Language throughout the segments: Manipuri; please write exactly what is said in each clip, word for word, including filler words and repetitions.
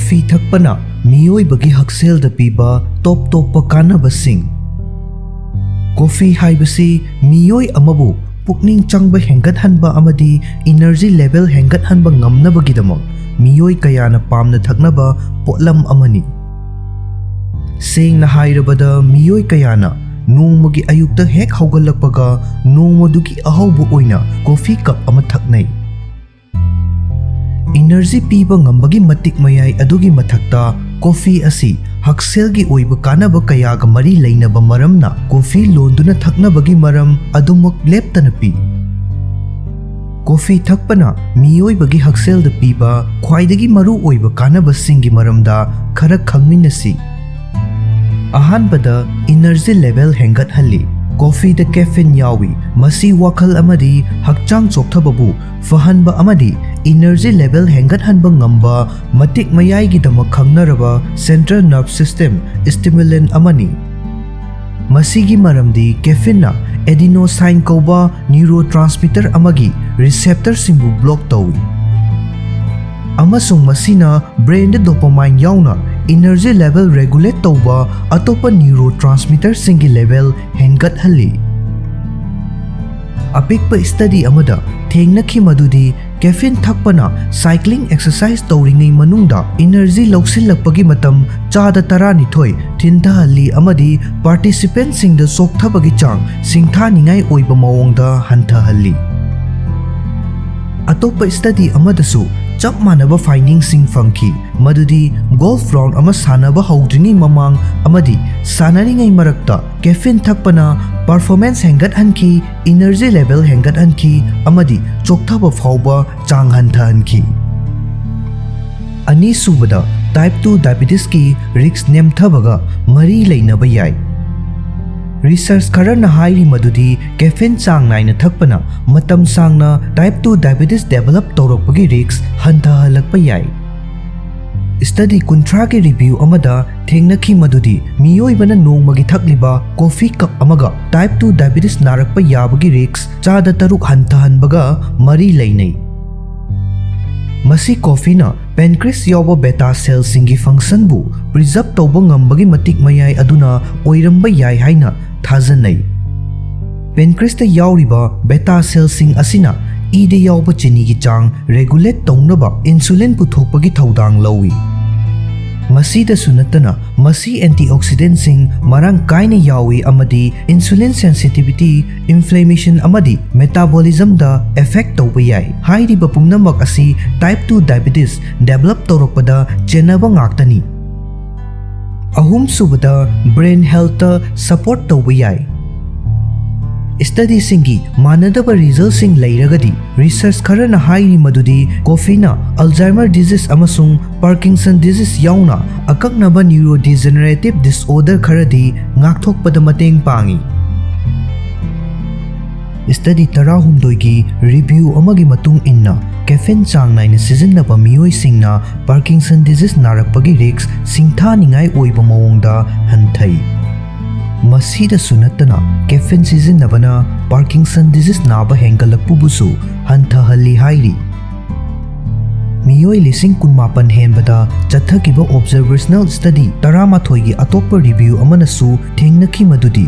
ꯀꯣꯐꯤ ꯊꯛꯄꯅ ꯃꯤꯑꯣꯏꯕꯒꯤ ꯍꯛꯁꯦꯜꯗ ꯄꯤꯕ ꯇꯣꯞ ꯇꯣꯞꯄ ꯀꯥꯟꯅꯕꯁꯤꯡ꯫ ꯀꯣꯐꯤ ꯍꯥꯏꯕꯁꯤ ꯃꯤꯑꯣꯏ ꯑꯃꯕꯨ ꯄꯨꯛꯅꯤꯡ ꯆꯪꯕ ꯍꯦꯟꯒꯠꯍꯟꯕ ꯑꯃꯗꯤ ꯏꯅꯔꯖꯤ ꯂꯦꯚꯦꯜ ꯍꯦꯟꯒꯠꯍꯟꯕ ꯉꯝꯅꯕꯒꯤꯗꯃꯛ ꯃꯤꯑꯣꯏ ꯀꯌꯥꯅ ꯄꯥꯝꯅ ꯊꯛꯅꯕ ꯄꯣꯠꯂꯝ ꯑꯃꯅꯤ꯫ ꯁꯦꯡꯅ ꯍꯥꯏꯔꯕꯗ, ꯃꯤꯑꯣꯏ ꯀꯌꯥꯅ ꯅꯣꯡꯃꯒꯤ ꯑꯌꯨꯛꯇ ꯍꯦꯛ ꯍꯧꯒꯠꯂꯛꯄꯒ ꯅꯣꯡꯃꯗꯨꯒꯤ ꯑꯍꯧꯕ ꯑꯣꯏꯅ ꯀꯣꯐꯤ ꯀꯞ ꯑꯃ ꯊꯛꯅꯩ꯫ ꯏꯅꯔꯖꯤ ꯄꯤꯕ ꯉꯝꯕꯒꯤ ꯃꯇꯤꯛ ꯃꯌꯥꯏ ꯑꯗꯨꯒꯤ ꯃꯊꯛꯇ, ꯀꯣꯐꯤ ꯑꯁꯤ ꯍꯛꯁꯦꯜꯒꯤ ꯑꯣꯏꯕ ꯀꯥꯟꯅꯕ ꯀꯌꯥꯒ ꯃꯔꯤ ꯂꯩꯅꯕ ꯃꯔꯝꯅ, ꯀꯣꯐꯤ ꯂꯣꯟꯗꯨꯅ ꯊꯛꯅꯕꯒꯤ ꯃꯔꯝ ꯑꯗꯨꯃꯛ ꯂꯦꯞꯇꯅ ꯄꯤ꯫ ꯀꯣꯐꯤ ꯊꯛꯄꯅ ꯃꯤꯑꯣꯏꯕꯒꯤ ꯍꯛꯁꯦꯜꯗ ꯄꯤꯕ ꯈ꯭ꯋꯥꯏꯗꯒꯤ ꯃꯔꯨ ꯑꯣꯏꯕ ꯀꯥꯟꯅꯕꯁꯤꯡꯒꯤ ꯃꯔꯝꯗ ꯈꯔ ꯈꯪꯃꯤꯟꯅꯁꯤ꯫ ꯑꯍꯥꯟꯕꯗ, ꯏꯅꯔꯖꯤ ꯂꯦꯚꯦꯜ ꯍꯦꯟꯒꯠꯍꯜꯂꯤ꯫ ꯀꯣꯐꯤꯗ ꯀꯦꯐꯤꯟ ꯌꯥꯎꯏ, ꯃꯁꯤ ꯋꯥꯈꯜ ꯑꯃꯗꯤ ꯍꯛꯆꯥꯡ ꯆꯣꯛꯊꯕꯕꯨ ꯐꯍꯟꯕ ꯑꯃꯗꯤ ꯏꯅꯔꯖꯤ ꯂꯦꯚꯦꯜ ꯍꯦꯟꯒꯠꯍꯟꯕ ꯉꯝꯕ ꯃꯇꯤꯛ ꯃꯌꯥꯏꯒꯤꯗꯃꯛ ꯈꯪꯅꯔꯕ ꯁꯦꯟꯇ꯭ꯔꯦꯜ ꯅꯔꯚ ꯁꯤꯁꯇꯦꯝ ꯁ꯭ꯇꯤꯃꯨꯂꯦꯟ ꯑꯃꯅꯤ꯫ ꯃꯁꯤꯒꯤ ꯃꯔꯝꯗꯤ ꯀꯦꯐꯤꯟꯅ ꯑꯦꯗꯤꯅꯣꯁꯥꯏꯟ ꯀꯧꯕ ꯅ꯭ꯌꯨꯔꯣꯇ꯭ꯔꯥꯟꯁꯃꯤꯇꯔ ꯑꯃꯒꯤ ꯔꯤꯁꯦꯞꯇꯔꯁꯤꯡꯕꯨ ꯕ꯭ꯂꯣꯛ ꯇꯧꯏ, ꯑꯃꯁꯨꯡ ꯃꯁꯤꯅ ꯕ꯭ꯔꯦꯟꯗ ꯗꯣꯄꯥꯃꯥꯏꯟ ꯌꯥꯎꯅ ꯏꯅꯔꯖꯤ ꯂꯦꯚꯦꯜ ꯔꯦꯒꯨꯂꯦꯠ ꯇꯧꯕ ꯑꯇꯣꯞꯄ ꯅ꯭ꯌꯨꯔꯣꯇ꯭ꯔꯥꯟꯁꯃꯤꯇꯔꯁꯤꯡꯒꯤ ꯂꯦꯚꯦꯜ ꯍꯦꯟꯒꯠꯍꯜꯂꯤ꯫ ꯑꯄꯤꯛꯄ ꯁ꯭ꯇꯗꯤ ꯑꯃꯗ ꯊꯦꯡꯅꯈꯤ ꯃꯗꯨꯗꯤ ꯀꯦꯐꯤꯟ ꯊꯛꯄꯅ ꯁꯥꯏꯀ꯭ꯂꯤꯡ ꯑꯦꯛꯁꯔꯁꯥꯏꯖ ꯇꯧꯔꯤꯉꯩ ꯃꯅꯨꯡꯗ ꯏꯅꯔꯖꯤ ꯂꯧꯁꯤꯜꯂꯛꯄꯒꯤ ꯃꯇꯝ ꯆꯥꯗ ꯇꯔꯥꯅꯤꯊꯣꯏ ꯊꯤꯟꯊꯍꯜꯂꯤ ꯑꯃꯗꯤ ꯄꯥꯔꯇꯤꯁꯤꯄꯦꯟꯠꯁꯤꯡꯗ ꯆꯣꯛꯊꯕꯒꯤ ꯆꯥꯡ ꯁꯤꯡꯊꯥꯅꯤꯡꯉꯥꯏ ꯑꯣꯏꯕ ꯃꯑꯣꯡꯗ ꯍꯟꯊꯍꯜꯂꯤ꯫ ꯑꯇꯣꯞꯄ ꯁ꯭ꯇꯗꯤ ꯑꯃꯗꯁꯨ ꯆꯞ ꯃꯥꯟꯅꯕ ꯐꯥꯏꯟꯗꯤꯡꯁꯤꯡ ꯐꯪꯈꯤ, ꯃꯗꯨꯗꯤ ꯒꯣꯜꯐ ꯔꯥꯎꯟ ꯑꯃ ꯁꯥꯟꯅꯕ ꯍꯧꯗ꯭ꯔꯤꯉꯩ ꯃꯃꯥꯡ ꯑꯃꯗꯤ ꯁꯥꯟꯅꯔꯤꯉꯩ ꯃꯔꯛꯇ ꯀꯦꯐꯤꯟ ꯊꯛꯄꯅ ꯄꯔꯐꯣꯃꯦꯟꯁ ꯍꯦꯟꯒꯠꯍꯟꯈꯤ, ꯏꯅꯔꯖꯤ ꯂꯦꯚꯦꯜ ꯍꯦꯟꯒꯠꯍꯟꯈꯤ ꯑꯃꯗꯤ ꯆꯣꯛꯊꯕ ꯐꯥꯎꯕ ꯆꯥꯡ ꯍꯟꯊꯍꯟꯈꯤ꯫ ꯑꯅꯤꯁꯨꯕꯗ, ꯇꯥꯏꯞ ꯇꯨ ꯗꯥꯏꯕꯤꯇꯤꯁꯀꯤ ꯔꯤꯁ꯭ꯛ ꯅꯦꯝꯊꯕꯒ ꯃꯔꯤ ꯂꯩꯅꯕ ꯌꯥꯏ꯫ ꯔꯤꯁꯔꯆ ꯈꯔꯅ ꯍꯥꯏꯔꯤ ꯃꯗꯨꯗꯤ ꯀꯦꯐꯤꯟ ꯆꯥꯡ ꯅꯥꯏꯅ ꯊꯛꯄꯅ ꯃꯇꯝ ꯁꯥꯡꯅ ꯇꯥꯏꯞ ꯇꯨ ꯗꯥꯏꯕꯤꯇꯤꯁ ꯗꯦꯚꯦꯂꯞ ꯇꯧꯔꯛꯄꯒꯤ ꯔꯤꯁ꯭ꯛ ꯍꯟꯊꯍꯜꯂꯛꯄ ꯌꯥꯏ꯫ ꯁ꯭ꯇꯗꯤ ꯀꯨꯟꯊ꯭ꯔꯥꯒꯤ ꯔꯤꯚꯤꯌꯨ ꯑꯃꯗ ꯊꯦꯡꯅꯈꯤ ꯃꯗꯨꯗꯤ ꯃꯤꯑꯣꯏꯕꯅ ꯅꯣꯡꯃꯒꯤ ꯊꯛꯂꯤꯕ ꯀꯣꯐꯤ ꯀꯞ ꯑꯃꯒ ꯇꯥꯏꯞ ꯇꯨ ꯗꯥꯏꯕꯤꯇꯤꯁ ꯅꯥꯔꯛꯄ ꯌꯥꯕꯒꯤ ꯔꯤꯁ꯭ꯛ ꯆꯥꯗ ꯇꯔꯨꯛ ꯍꯟꯊꯍꯟꯕꯒ ꯃꯔꯤ ꯂꯩꯅꯩ꯫ ꯃꯁꯤ ꯀꯣꯐꯤꯅ pancreas ꯌꯥꯎꯕ beta cellꯁꯤꯡꯒꯤ functionꯕꯨ preserve ꯇꯧꯕ ꯉꯝꯕꯒꯤ ꯃꯇꯤꯛ ꯃꯌꯥꯏ ꯑꯗꯨꯅ ꯑꯣꯏꯔꯝꯕ ꯌꯥꯏ ꯍꯥꯏꯅ ꯊꯥꯖꯅꯩ꯫ Pancreasꯇ ꯌꯥꯎꯔꯤꯕ beta cellꯁꯤꯡ ꯑꯁꯤꯅ ꯏꯗ ꯌꯥꯎꯕ ꯆꯤꯅꯤꯒꯤ ꯆꯥꯡ regulate ꯇꯧꯅꯕ insulin ꯄꯨꯊꯣꯛꯄꯒꯤ ꯊꯧꯗꯥꯡ ꯂꯧꯏ꯫ ꯃꯁꯤꯗꯁꯨ ꯅꯠꯇꯅ, ꯃꯁꯤ antioxidantꯁꯤꯡ ꯃꯔꯥꯡ ꯀꯥꯏꯅ ꯌꯥꯎꯏ ꯑꯃꯗꯤ insulin sensitivity, inflammation ꯑꯃꯗꯤ metabolismꯗ effect ꯇꯧꯕ ꯌꯥꯏ꯫ ꯍꯥꯏꯔꯤꯕ ꯄꯨꯝꯅꯃꯛ ꯑꯁꯤ type two diabetes develop ꯇꯧꯔꯛꯄꯗ ꯆꯦꯟꯅꯕ ꯉꯥꯛꯇꯅꯤ꯫ ꯑꯍꯨꯝꯁꯨꯕꯗ, brain healthꯇ support ꯇꯧꯕ ꯌꯥꯏ꯫ Studyꯁꯤꯡꯒꯤ ꯃꯥꯟꯅꯗꯕ resultꯁꯤꯡ ꯂꯩꯔꯒꯗꯤ, research ꯈꯔꯅ ꯍꯥꯏꯔꯤ ꯃꯗꯨꯗꯤ ꯀꯣꯐꯤꯅ Alzheimer disease ꯑꯃꯁꯨꯡ Parkinson disease ꯌꯥꯎꯅ ꯑꯀꯛꯅꯕ neurodegenerative disorder ꯈꯔꯗꯤ ꯉꯥꯛꯊꯣꯛꯄꯗ ꯃꯇꯦꯡ ꯄꯥꯡꯏ꯫ Study ꯇꯔꯥꯍꯨꯝꯗꯣꯏꯒꯤ review ꯑꯃꯒꯤ ꯃꯇꯨꯡ ꯏꯟꯅ, caffeine ꯆꯥꯡ ꯅꯥꯏꯅ ꯁꯤꯖꯤꯟꯅꯕ ꯃꯤꯑꯣꯏꯁꯤꯡꯅ Parkinson disease ꯅꯥꯔꯛꯄꯒꯤ risk ꯁꯤꯡꯊꯥꯅꯤꯡꯉꯥꯏ ꯑꯣꯏꯕ ꯃꯑꯣꯡꯗ ꯍꯟꯊꯩ꯫ ꯃꯁꯤꯗꯁꯨ ꯅꯠꯇꯅ, caffeine ꯁꯤꯖꯤꯟꯅꯕꯅ Parkinson disease ꯅꯥꯕ ꯍꯦꯟꯒꯠꯂꯛꯄꯕꯨꯁꯨ ꯍꯟꯊꯍꯜꯂꯤ ꯍꯥꯏꯔꯤ꯫ ꯃꯤꯑꯣꯏ ꯂꯤꯁꯤꯡ ꯀꯨꯟꯃꯥꯄꯟ ꯍꯦꯟꯕꯗ ꯆꯠꯊꯈꯤꯕ observational study ꯇꯔꯥꯃꯥꯊꯣꯏꯒꯤ ꯑꯇꯣꯞꯄ review ꯑꯃꯅꯁꯨ ꯊꯦꯡꯅꯈꯤ ꯃꯗꯨꯗꯤ,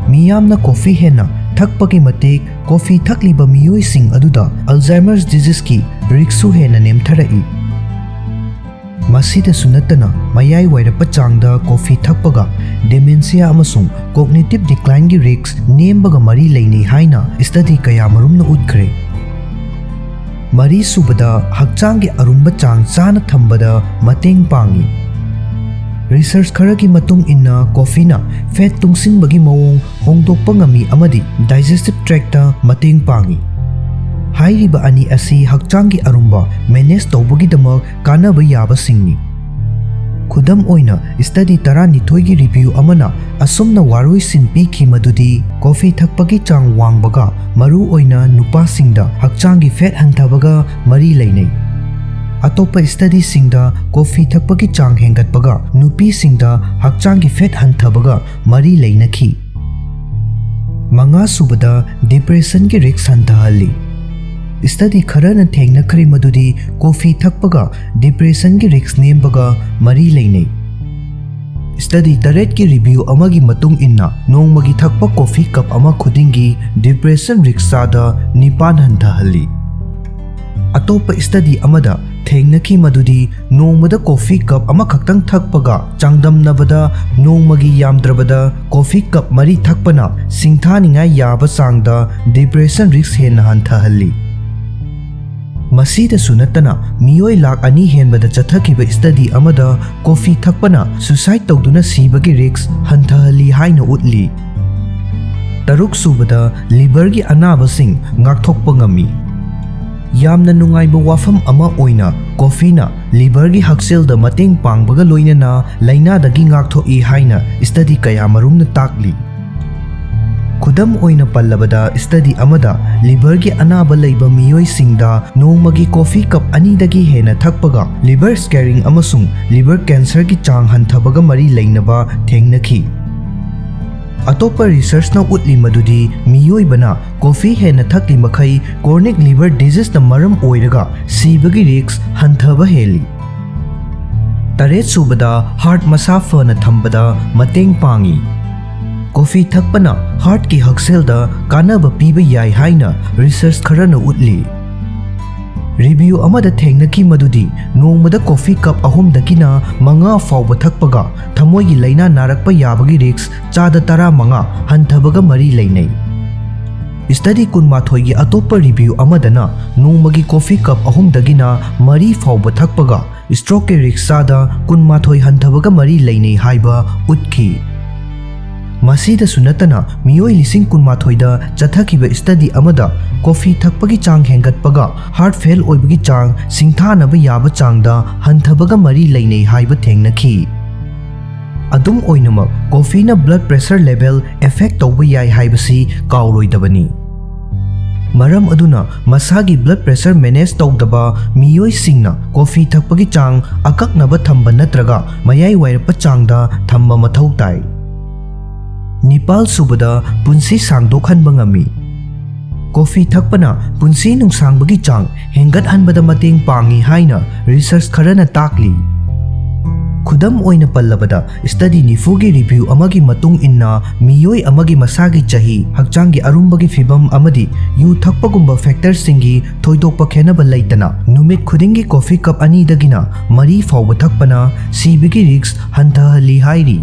ꯃꯤꯌꯥꯝꯅ ꯀꯣꯐꯤ ꯍꯦꯟꯅ ꯊꯛꯄꯒꯤ ꯃꯇꯤꯛ ꯀꯣꯐꯤ ꯊꯛꯂꯤꯕ ꯃꯤꯑꯣꯏꯁꯤꯡ ꯑꯗꯨꯗ Alzheimer's diseaseꯀꯤ riskꯁꯨ ꯍꯦꯟꯅ ꯅꯦꯝꯊꯔꯛꯏ꯫ ꯃꯁꯤꯗꯁꯨ ꯅꯠꯇꯅ, ꯃꯌꯥꯏ ꯋꯥꯏꯔꯞꯄ ꯆꯥꯡꯗ ꯀꯣꯐꯤ ꯊꯛꯄꯒ dementia ꯑꯃꯁꯨꯡ cognitive declineꯒꯤ risk ꯅꯦꯝꯕꯒ ꯃꯔꯤ ꯂꯩꯅꯩ ꯍꯥꯏꯅ study ꯀꯌꯥꯃꯔꯨꯝꯅ ꯎꯠꯈ꯭ꯔꯦ꯫ ꯃꯔꯤꯁꯨꯕꯗ, ꯍꯛꯆꯥꯡꯒꯤ ꯑꯔꯨꯝꯕ ꯆꯥꯡ ꯆꯥꯅ ꯊꯝꯕꯗ ꯃꯇꯦꯡ ꯄꯥꯡꯏ꯫ Research ꯈꯔꯒꯤ ꯃꯇꯨꯡ ꯏꯟꯅ, ꯀꯣꯐꯤꯅ fat ꯇꯨꯡꯁꯤꯟꯕꯒꯤ ꯃꯑꯣꯡ ꯍꯣꯡꯗꯣꯛꯄ ꯉꯝꯃꯤ ꯑꯃꯗꯤ digestive tractꯇ ꯃꯇꯦꯡ ꯄꯥꯡꯏ꯫ ꯍꯥꯏꯔꯤꯕ ꯑꯅꯤ ꯑꯁꯤ ꯍꯛꯆꯥꯡꯒꯤ ꯑꯔꯨꯝꯕ manage ꯇꯧꯕꯒꯤꯗꯃꯛ ꯀꯥꯟꯅꯕ ꯌꯥꯕꯁꯤꯡꯅꯤ꯫ ꯈꯨꯗꯝ ꯑꯣꯏꯅ, study ꯇꯔꯥꯅꯤꯊꯣꯏꯒꯤ review ꯑꯃꯅ ꯑꯁꯨꯝꯅ ꯋꯥꯔꯣꯏꯁꯤꯟ ꯄꯤꯈꯤ ꯃꯗꯨꯗꯤ ꯀꯣꯐꯤ ꯊꯛꯄꯒꯤ ꯆꯥꯡ ꯋꯥꯡꯕꯒ, ꯃꯔꯨꯑꯣꯏꯅ ꯅꯨꯄꯥꯁꯤꯡꯗ, ꯍꯛꯆꯥꯡꯒꯤ fat ꯍꯟꯊꯕꯒ ꯃꯔꯤ ꯂꯩꯅꯩ꯫ ꯑꯇꯣꯞꯄ studyꯁꯤꯡꯗ ꯀꯣꯐꯤ ꯊꯛꯄꯒꯤ ꯆꯥꯡ ꯍꯦꯟꯒꯠꯄꯒ ꯅꯨꯄꯤꯁꯤꯡꯗ ꯍꯛꯆꯥꯡꯒꯤ fat ꯍꯟꯊꯕꯒ ꯃꯔꯤ ꯂꯩꯅꯈꯤ꯫ ꯃꯉꯥꯁꯨꯕꯗ, depressionꯒꯤ risk ꯍꯟꯊꯍꯜꯂꯤ꯫ Study ꯈꯔꯅ ꯊꯦꯡꯅꯈ꯭ꯔꯦ ꯃꯗꯨꯗꯤ coffee ꯊꯛꯄꯒ depressionꯒꯤ risk ꯅꯦꯝꯕꯒ ꯃꯔꯤ ꯂꯩꯅꯩ꯫ Study ꯇꯔꯦꯠꯀꯤ review ꯑꯃꯒꯤ ꯃꯇꯨꯡ ꯏꯟꯅ, ꯅꯣꯡꯃꯒꯤ ꯊꯛꯄ coffee cup ꯑꯃ ꯈꯨꯗꯤꯡꯒꯤ depression risk ꯆꯥꯗ ꯅꯤꯄꯥꯟ ꯍꯟꯊꯍꯜꯂꯤ꯫ ꯑꯇꯣꯞꯄ study ꯑꯃꯗ ꯊꯦꯡꯅꯈꯤ ꯃꯗꯨꯗꯤ ꯅꯣꯡꯃꯗ coffee cup ꯑꯃꯈꯛꯇꯪ ꯊꯛꯄꯒ ꯆꯥꯡꯗꯝꯅꯕꯗ ꯅꯣꯡꯃꯒꯤ ꯌꯥꯝꯗ꯭ꯔꯕꯗ coffee cup ꯃꯔꯤ ꯊꯛꯄꯅ ꯁꯤꯡꯊꯥꯅꯤꯡꯉꯥꯏ ꯌꯥꯕ ꯆꯥꯡꯗ depression risk ꯍꯦꯟꯅ ꯍꯟꯊꯍꯜꯂꯤ꯫ ꯃꯁꯤꯗꯁꯨ ꯅꯠꯇꯅ, ꯃꯤꯑꯣꯏ ꯂꯥꯈ ꯑꯅꯤ ꯍꯦꯟꯕꯗ ꯆꯠꯊꯈꯤꯕ study ꯑꯃꯗ coffee ꯊꯛꯄꯅ suicide ꯇꯧꯗꯨꯅ ꯁꯤꯕꯒꯤ risk ꯍꯟꯊꯍꯜꯂꯤ ꯍꯥꯏꯅ ꯎꯠꯂꯤ꯫ ꯇꯔꯨꯛ ꯁꯨꯕꯗ, liverꯒꯤ ꯑꯅꯥꯕꯁꯤꯡ ꯉꯥꯛꯊꯣꯛꯄ ꯉꯝꯃꯤ꯫ ꯌꯥꯝꯅ ꯅꯨꯡꯉꯥꯏꯕ ꯋꯥꯐꯝ ꯑꯃ ꯑꯣꯏꯅ, coffeeꯅ liverꯒꯤ ꯍꯛꯁꯦꯜꯗ ꯃꯇꯦꯡ ꯄꯥꯡꯕꯒ ꯂꯣꯏꯅꯅ ꯂꯥꯏꯅꯥꯗꯒꯤ ꯉꯥꯛꯊꯣꯛꯏ ꯍꯥꯏꯅ study ꯀꯌꯥꯃꯔꯨꯝꯅ ꯇꯥꯛꯂꯤ꯫ ꯈꯨꯗꯝ ꯑꯣꯏꯅ ꯄꯜꯂꯕꯗ, study ꯑꯃꯗ liverꯒꯤ ꯑꯅꯥꯕ ꯂꯩꯕ ꯃꯤꯑꯣꯏꯁꯤꯡꯗ ꯅꯣꯡꯃꯒꯤ coffee cup ꯑꯅꯤꯗꯒꯤ ꯍꯦꯟꯅ ꯊꯛꯄꯒ liver scarring ꯑꯃꯁꯨꯡ liver cancerꯒꯤ ꯆꯥꯡ ꯍꯟꯊꯕꯒ ꯃꯔꯤ ꯂꯩꯅꯕ ꯊꯦꯡꯅꯈꯤ꯫ ꯑꯇꯣꯞꯄ researchꯅ ꯎꯠꯂꯤ ꯃꯗꯨꯗꯤ ꯃꯤꯑꯣꯏꯕꯅ coffee ꯍꯦꯟꯅ ꯊꯛꯂꯤ ꯃꯈꯩ chronic liver diseaseꯅ ꯃꯔꯝ ꯑꯣꯏꯔꯒ ꯁꯤꯕꯒꯤ risk ꯍꯟꯊꯕ ꯍꯦꯜꯂꯤ꯫ ꯇꯔꯦꯠ ꯁꯨꯕꯗ, heart ꯃꯁꯥ ꯐꯅ ꯊꯝꯕꯗ ꯃꯇꯦꯡ ꯄꯥꯡꯏ꯫ Coffee ꯊꯛꯄꯅ heartꯀꯤ ꯍꯛꯁꯦꯜꯗ ꯀꯥꯟꯅꯕ ꯄꯤꯕ ꯌꯥꯏ ꯍꯥꯏꯅ research ꯈꯔꯅ ꯎꯠꯂꯤ꯫ Review ꯑꯃꯗ ꯊꯦꯡꯅꯈꯤ ꯃꯗꯨꯗꯤ ꯅꯣꯡꯃꯗ coffee cup ꯑꯍꯨꯝꯗꯒꯤꯅ ꯃꯉꯥ ꯐꯥꯎꯕ ꯊꯛꯄꯒ ꯊꯃꯣꯏꯒꯤ ꯂꯥꯏꯅꯥ ꯅꯥꯔꯛꯄ ꯌꯥꯕꯒꯤ risk ꯆꯥꯗ ꯇꯔꯥꯃꯉꯥ ꯍꯟꯊꯕꯒ ꯃꯔꯤ ꯂꯩꯅꯩ꯫ Study ꯀꯨꯟꯃꯥꯊꯣꯏꯒꯤ ꯑꯇꯣꯞꯄ review ꯑꯃꯗꯅ ꯅꯣꯡꯃꯒꯤ coffee cup ꯑꯍꯨꯝꯗꯒꯤꯅ ꯃꯔꯤ ꯐꯥꯎꯕ ꯊꯛꯄꯒ strokeꯀꯤ risk ꯆꯥꯗ ꯀꯨꯟꯃꯥꯊꯣꯏ ꯍꯟꯊꯕꯒ ꯃꯔꯤ ꯂꯩꯅꯩ ꯍꯥꯏꯕ ꯎꯠꯈꯤ꯫ ꯃꯁꯤꯗꯁꯨ ꯅꯠꯇꯅ, ꯃꯤꯑꯣꯏ ꯂꯤꯁꯤꯡ ꯀꯨꯟꯃꯥꯊꯣꯏꯗ ꯆꯠꯊꯈꯤꯕ study ꯑꯃꯗ coffee ꯊꯛꯄꯒꯤ ꯆꯥꯡ ꯍꯦꯟꯒꯠꯄꯒ heart fail ꯑꯣꯏꯕꯒꯤ ꯆꯥꯡ ꯁꯤꯡꯊꯥꯅꯕ ꯌꯥꯕ ꯆꯥꯡꯗ ꯍꯟꯊꯕꯒ ꯃꯔꯤ ꯂꯩꯅꯩ ꯍꯥꯏꯕ ꯊꯦꯡꯅꯈꯤ꯫ ꯑꯗꯨꯝ ꯑꯣꯏꯅꯃꯛ, coffeeꯅ blood pressure level affect ꯇꯧꯕ ꯌꯥꯏ ꯍꯥꯏꯕꯁꯤ ꯀꯥꯎꯔꯣꯏꯗꯕꯅꯤ꯫ ꯃꯔꯝ ꯑꯗꯨꯅ, ꯃꯁꯥꯒꯤ blood pressure manage ꯇꯧꯗꯕ ꯃꯤꯑꯣꯏꯁꯤꯡꯅ coffee ꯊꯛꯄꯒꯤ ꯆꯥꯡ ꯑꯀꯛꯅꯕ ꯊꯝꯕ ꯅꯠꯇ꯭ꯔꯒ ꯃꯌꯥꯏ ꯋꯥꯏꯔꯞꯄ ꯆꯥꯡꯗ ꯊꯝꯕ ꯃꯊꯧ ꯇꯥꯏ꯫ ꯅꯤꯄꯥꯜ ꯁꯨꯕꯗ, ꯄꯨꯟꯁꯤ ꯁꯥꯡꯗꯣꯛꯍꯟꯕ ꯉꯝꯃꯤ꯫ ꯀꯣꯐꯤ ꯊꯛꯄꯅ ꯄꯨꯟꯁꯤ ꯅꯨꯡꯁꯥꯡꯕꯒꯤ ꯆꯥꯡ ꯍꯦꯟꯒꯠꯍꯟꯕꯗ ꯃꯇꯦꯡ ꯄꯥꯡꯏ ꯍꯥꯏꯅ ꯔꯤꯁꯔꯆ ꯈꯔꯅ ꯇꯥꯛꯂꯤ꯫ ꯈꯨꯗꯝ ꯑꯣꯏꯅ ꯄꯜꯂꯕꯗ, ꯁ꯭ꯇꯗꯤ ꯅꯤꯐꯨꯒꯤ ꯔꯤꯚ꯭ꯌꯨ ꯑꯃꯒꯤ ꯃꯇꯨꯡ ꯏꯟꯅ, ꯃꯤꯑꯣꯏ ꯑꯃꯒꯤ ꯃꯁꯥꯒꯤ ꯆꯍꯤ, ꯍꯛꯆꯥꯡꯒꯤ ꯑꯔꯨꯝꯕꯒꯤ ꯐꯤꯚꯝ ꯑꯃꯗꯤ ꯌꯨ ꯊꯛꯄꯒꯨꯝꯕ ꯐꯦꯛꯇꯔꯁꯤꯡꯒꯤ ꯊꯣꯏꯗꯣꯛꯄ ꯈꯦꯠꯅꯕ ꯂꯩꯇꯅ, ꯅꯨꯃꯤꯠ ꯈꯨꯗꯤꯡꯒꯤ ꯀꯣꯐꯤ ꯀꯞ ꯑꯅꯤꯗꯒꯤꯅ ꯃꯔꯤ ꯐꯥꯎꯕ ꯊꯛꯄꯅ ꯁꯤꯕꯒꯤ ꯔꯤꯁ꯭ꯛ ꯍꯟꯊꯍꯜꯂꯤ ꯍꯥꯏꯔꯤ꯫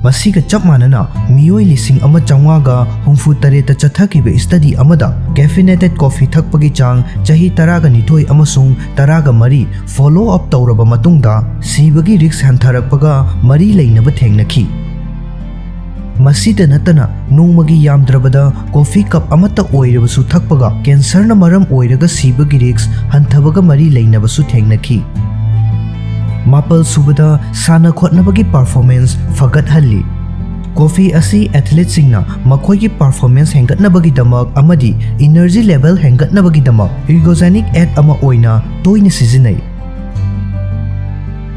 ꯃꯁꯤꯒ ꯆꯞ ꯃꯥꯟꯅꯅ, ꯃꯤꯑꯣꯏ ꯂꯤꯁꯤꯡ ꯑꯃ ꯆꯥꯝꯃꯉꯥꯒ ꯍꯨꯝꯐꯨ ꯇꯔꯦꯠꯇ ꯆꯠꯊꯈꯤꯕ ꯁ꯭ꯇꯗꯤ ꯑꯃꯗ, ꯀꯦꯐꯤꯅꯦꯇꯦꯗ ꯀꯣꯐꯤ ꯊꯛꯄꯒꯤ ꯆꯥꯡ ꯆꯍꯤ ꯇꯔꯥꯒ ꯅꯤꯊꯣꯏ ꯑꯃꯁꯨꯡ ꯇꯔꯥꯒ ꯃꯔꯤ ꯐꯣꯂꯣ ꯑꯞ ꯇꯧꯔꯕ ꯃꯇꯨꯡꯗ, ꯁꯤꯕꯒꯤ ꯔꯤꯁ꯭ꯛ ꯍꯟꯊꯔꯛꯄꯒ ꯃꯔꯤ ꯂꯩꯅꯕ ꯊꯦꯡꯅꯈꯤ꯫ ꯃꯁꯤꯗ ꯅꯠꯇꯅ, ꯅꯣꯡꯃꯒꯤ ꯌꯥꯝꯗ꯭ꯔꯕꯗ ꯀꯣꯐꯤ ꯀꯞ ꯑꯃꯠꯇ ꯑꯣꯏꯔꯕꯁꯨ ꯊꯛꯄꯒ, ꯀꯦꯟꯁꯔꯅ ꯃꯔꯝ ꯑꯣꯏꯔꯒ ꯁꯤꯕꯒꯤ ꯔꯤꯁ꯭ꯛ ꯍꯟꯊꯕꯒ ꯃꯔꯤ ꯂꯩꯅꯕꯁꯨ ꯊꯦꯡꯅꯈꯤ꯫ ꯃꯥꯄꯜ ꯁꯨꯕꯗ, ꯁꯥꯟꯅ ꯈꯣꯠꯅꯕꯒꯤ ꯄꯔꯐꯣꯔꯃꯦꯟꯁ ꯐꯒꯠꯍꯜꯂꯤ꯫ ꯀꯣꯐꯤ ꯑꯁꯤ ꯑꯦꯊꯂꯤꯠꯁꯤꯡꯅ ꯃꯈꯣꯏꯒꯤ ꯄꯔꯐꯣꯔꯃꯦꯟꯁ ꯍꯦꯟꯒꯠꯅꯕꯒꯤꯗꯃꯛ ꯑꯃꯗꯤ ꯏꯅꯔꯖꯤ ꯂꯦꯚꯦꯜ ꯍꯦꯟꯒꯠꯅꯕꯒꯤꯗꯃꯛ ꯏꯔꯒꯣꯖꯦꯅꯤꯛ ꯑꯦꯗ ꯑꯃ ꯑꯣꯏꯅ ꯇꯣꯏꯅ ꯁꯤꯖꯤꯟꯅꯩ꯫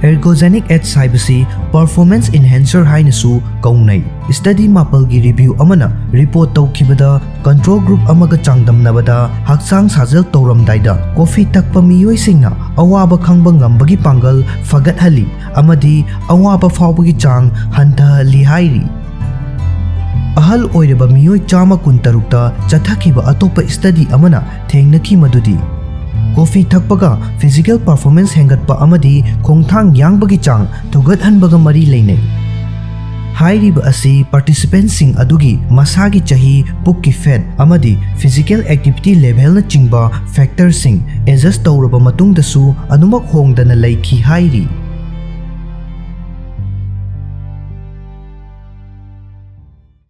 ꯏꯔꯒꯣꯖꯦꯅꯤꯛ ꯑꯦꯗꯁ ꯍꯥꯏꯕꯁꯤ ꯄꯔꯐꯣꯔꯃꯦꯟꯁ ꯏꯟꯍꯦꯟꯁꯔ ꯍꯥꯏꯅꯁꯨ ꯀꯧꯅꯩ꯫ ꯁ꯭ꯇꯗꯤ ꯃꯥꯄꯜꯒꯤ ꯔꯤꯚ꯭ꯌꯨ ꯑꯃꯅ ꯔꯤꯄꯣꯔꯠ ꯇꯧꯈꯤꯕꯗ, ꯀꯟꯇ꯭ꯔꯣꯜ ꯒ꯭ꯔꯨꯞ ꯑꯃꯒ ꯆꯥꯡꯗꯝꯅꯕꯗ, ꯍꯛꯆꯥꯡ ꯁꯥꯖꯦꯜ ꯇꯧꯔꯝꯗꯥꯏꯗ ꯀꯣꯐꯤ ꯊꯛꯄ ꯃꯤꯑꯣꯏꯁꯤꯡꯅ ꯑꯋꯥꯕ ꯈꯪꯕ ꯉꯝꯕꯒꯤ ꯄꯥꯡꯒꯜ ꯐꯒꯠꯍꯜꯂꯤ ꯑꯃꯗꯤ ꯑꯋꯥꯕ ꯐꯥꯎꯕꯒꯤ ꯆꯥꯡ ꯍꯟꯊꯍꯜꯂꯤ ꯍꯥꯏꯔꯤ꯫ ꯑꯍꯜ ꯑꯣꯏꯔꯕ ꯃꯤꯑꯣꯏ ꯆꯥꯝꯃ ꯀꯨꯟꯇꯔꯨꯛꯇ ꯆꯠꯊꯈꯤꯕ ꯑꯇꯣꯞꯄ ꯁ꯭ꯇꯗꯤ ꯑꯃꯅ ꯊꯦꯡꯅꯈꯤ ꯃꯗꯨꯗꯤ ꯀꯣꯐꯤ ꯊꯛꯄꯒ ꯐꯤꯖꯤꯀꯦꯜ ꯄꯔꯐꯣꯔꯃꯦꯟꯁ ꯍꯦꯟꯒꯠꯄ ꯑꯃꯗꯤ ꯈꯣꯡꯊꯥꯡ ꯌꯥꯡꯕꯒꯤ ꯆꯥꯡ ꯊꯨꯒꯠꯍꯟꯕꯒ ꯃꯔꯤ ꯂꯩꯅꯩ꯫ ꯍꯥꯏꯔꯤꯕ ꯑꯁꯤ ꯄꯥꯔꯇꯤꯁꯤꯄꯦꯟꯠꯁꯤꯡ ꯑꯗꯨꯒꯤ ꯃꯁꯥꯒꯤ ꯆꯍꯤ, ꯄꯨꯛꯀꯤ ꯐꯦꯠ ꯑꯃꯗꯤ ꯐꯤꯖꯤꯀꯦꯜ ꯑꯦꯛꯇꯤꯚꯤꯇꯤ ꯂꯦꯚꯦꯜꯅꯆꯤꯡꯕ ꯐꯦꯛꯇꯔꯁꯤꯡ ꯑꯦꯗꯖꯁ꯭ꯠ ꯇꯧꯔꯕ ꯃꯇꯨꯡꯗꯁꯨ ꯑꯗꯨꯃꯛ ꯍꯣꯡꯗꯅ ꯂꯩꯈꯤ ꯍꯥꯏꯔꯤ꯫